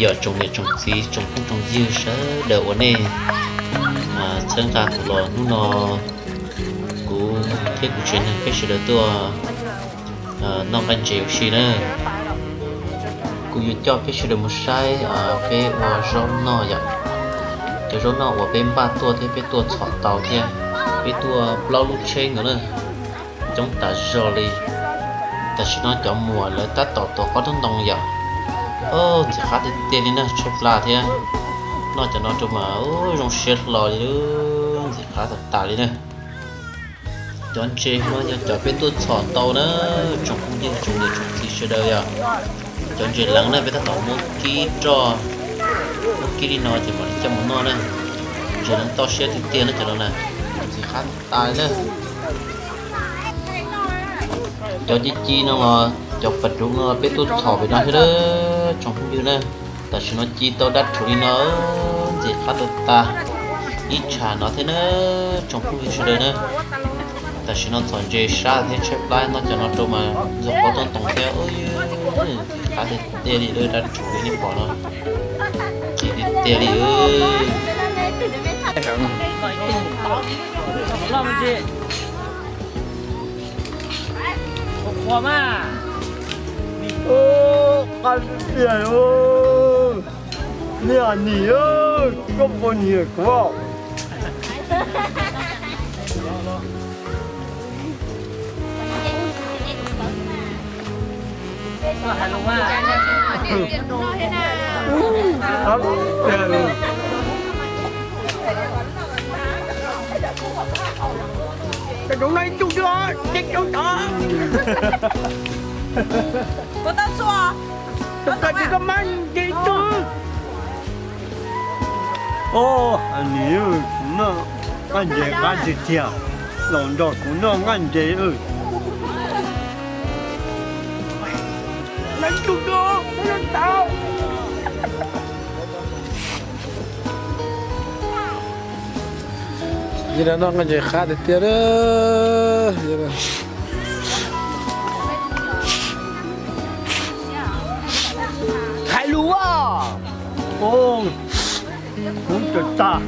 Yog tsoom niam tsoom txiv tsoom phooj tsoom ywg sawv daws uas nej txhawb nqa kuv los hnub no, kuv thiab kuv tsev neeg peb sawv daws tuaj noj nqaij ntses ua si na. Kuv yuav coj peb sawv daws mus saib peb ua zaub noj yom. Cov zaub noj uas peb npaj tuaj thiab peb tuaj txhom tau thiab, peb tuaj plaub lub tsheb nkaus na, coob tas zog li. Tam sim no cov muam lawv tab tom tuav qob tub ntoo yom. Ntxim qab tiag tiag li na, tshaib plab thiab. Noj cov no rau mas zoo siab hlo li, ntxim qab tas tas li na. Cov ntses no yog cov peb tuaj txhom tau na, tsoom phooj ywg tsoom niam tsoom txiv sawv daws yom. Cov ntses leev na peb tab tom muab kib roj, muab kib li no ces mam li coj mus noj na. Ntses leev toj siab tiag tiag na cov no na, ntxim qab tas na. Cov ci ci no los cov pas ruv no peb tuaj txhom pem no thiab tsoom phooj ywg na. Tam sim no ci tau dab rhuv li no, ntxim qab tas tas ib tsham no thiab na, tsoom phooj ywg sawv daws na. Tam sim no txhom ntses sab thiab tshaib plab, noj cov no rau mas ntxuag qob tub ntoo thiab, ntxim qab tiag tiag li lawm, dab rhuv li nej pom no, ci tiag tiag li. Qab tiag, nej niam, koj puas nyiam kuv? Cov no ib tug xwb, cov tod. Ua tau txhua, ua tau txhua mas nce ib tug. Os, niam, kuv noj nqaij ntses qab tiag tiag, los nrog kuv noj nqaij ntses. Yog no noj nqaij ntses qab tiag tiag. Hais lus as. Kuv tag tag.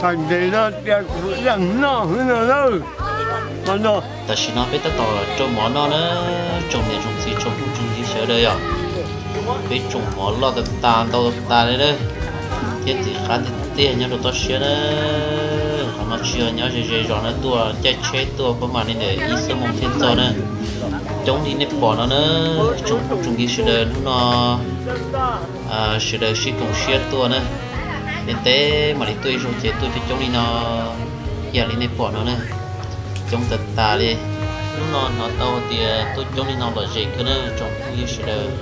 Tag ntes no tias kuv yeej noj xwb no lawm. Tam sim no peb tab tom rau mov noj na, tsoom niam tsoom txiv tsoom phooj tsoom ywg sawv daws yom. Peb tsoom mov loj tas tas ntau tas tas li na, thiab ntxim qab tiag tiag nyob rau toj siab na. Qhov no tsis yog nyob ze ze zos na, tuaj caij tsheb tuaj pab mam li ntawm ib xuab moos thiaj txog na. Coob li nej pom no na, tsoom phooj tsoom ywg sawv daws hnub no sawv daws sib koom siab tuaj na. Ntev ntev mam li tuaj ib zaug ces tuaj coob coob li no, ib yam li nej pom no na. Coob tas tas li. Hnub no hnov tau hais tias tuaj coob li no lom zem kawg na tsoom phooj ywg sawv daws.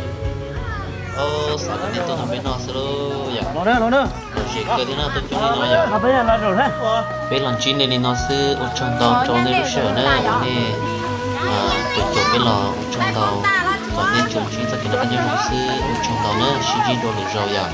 Xav kom nej tuaj nrog peb noj xwb lauj yom. Lom zem kawg thiab no, tuaj coob li no yom. Peb los ntsib nej li no xwb, ua tsaug ntau rau nej lub sij hawm na uas nej caum caum peb los, ua tsaug ntau. Kom nej tsuas ntsib txoj kev noj qab nyob zoo xwb, ua tsaug ntau na, sib ntsib dua lwm zaus yom.